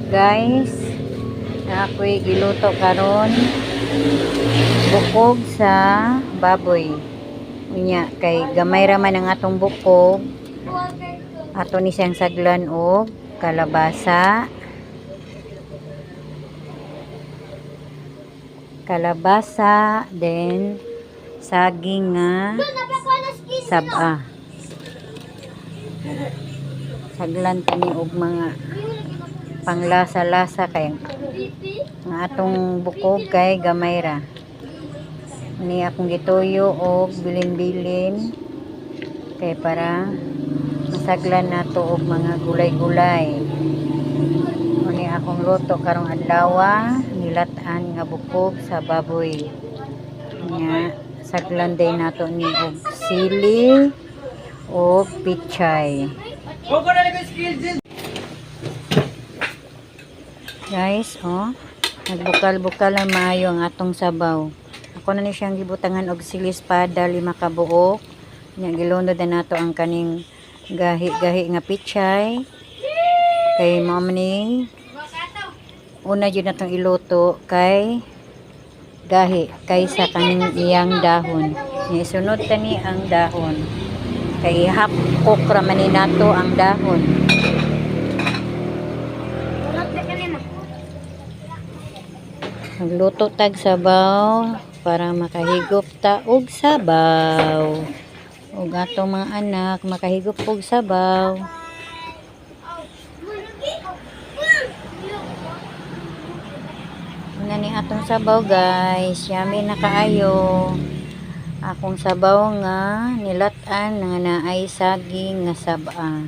Guys, na ako'y giluto karon, bukog sa baboy. Unya kay gamay ra man ang atong bukog. Ato ni siyang saglan og kalabasa. Kalabasa, then saging nga saba. Saglan tani og mga panglasa-lasa kay ang atong bukog kay gamay ra. Ni akong gituyo og bilin-bilin kay para masaglan nato og mga gulay-gulay. Ni akong luto karong adlaw, nilat-an nga bukog sa baboy. Nya saglan din nato ni og sili og pichay. Guys, oh, nagbukal-bukal ang maayo ang atong sabaw. Ako na ni siyang gibutangan og sili espada, lima ka buok. Nya gilunod na nato ang kaning gahi-gahi nga pichay. Kay mao man ni una jud natong iluto kay gahi kaysa kaning iyang dahon. Nya isunod ta ni ang dahon. Kay half cook ra man ni nato ang dahon. Magluto tag sabaw para makahigop ta og sabaw. Ug atong mga anak makahigop og sabaw. Una ni atong sabaw, guys, yummy na kaayo. Akong sabaw nga nilat-an nga naay saging nga saba.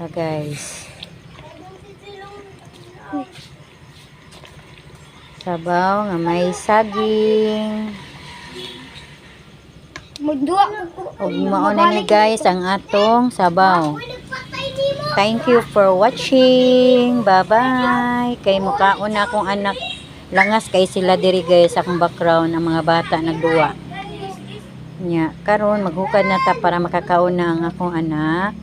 Ha, guys. Sabaw nga may saging. Ug mao na ni, guys, ang atong sabaw. Thank you for watching. Bye-bye. Kay mukaon na akong anak. Langas kay sila diri, guys, akong background ang mga bata nagduwa. Nya karon maghukad na ta para makakaon na ang akong anak.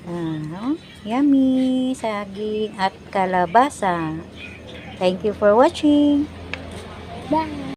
Ah, oh, yummy saging at kalabasa. Thank you for watching. Bye.